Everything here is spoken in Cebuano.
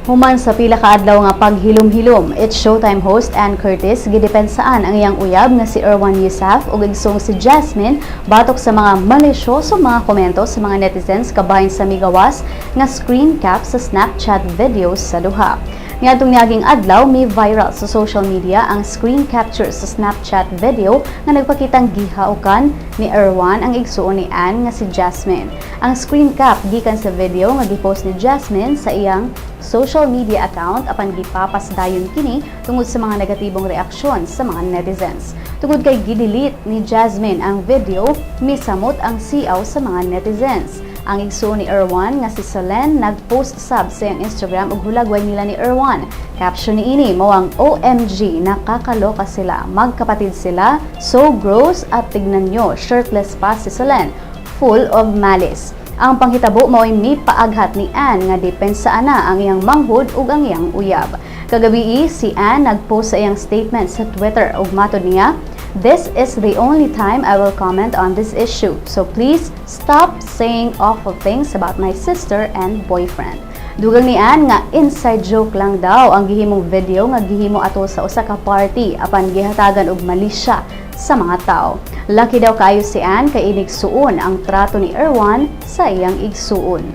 Human sa pila ka adlaw nga paghilom-hilom, It's Showtime host Ann Curtis gidepensaan ang iyang uyab nga si Erwan Heussaff ug igsoong si Jasmine batok sa mga malisyoso mga komento sa mga netizens kabahin sa migawas nga screen cap sa Snapchat videos sa duha. Niadtong niaging adlaw, mi viral sa social media ang screen capture sa Snapchat video nga nagpakitang gihaukan ni Erwan ang igsuon ni Ann nga si Jasmine. Ang screen cap gikan sa video nga gipost ni Jasmine sa iyang social media account, apan gipapasdayon kini tungod sa mga negatibong reaksyon sa mga netizens. Tungod kay gidelete ni Jasmine ang video, misamot ang siaw sa mga netizens. Ang igsuon ni Erwan nga si Solenn nagpost sab sa iyang Instagram ug hulagway nila ni Erwan. Caption niini mao ang "OMG, nakakaloka sila. Magkapatid sila, so gross, at tignan nyo, shirtless pa si Solenn. Full of malice." Ang panghitabo mao'y mipaaghat ni Ann nga depensaan na ang iyang manghud ug ang iyang uyab. Kagabii, si Ann nagpost sa iyang statement sa Twitter ug matod niya, "This is the only time I will comment on this issue. So please stop saying awful things about my sister and boyfriend." Dugang ni Ann nga inside joke lang daw ang gihimong video nga gihimo ato sa usa ka party, apan gihatagan og malisya sa mga tao. Lucky daw kaayo si Ann kay inigsuon ang trato ni Erwan sa iyang igsuon.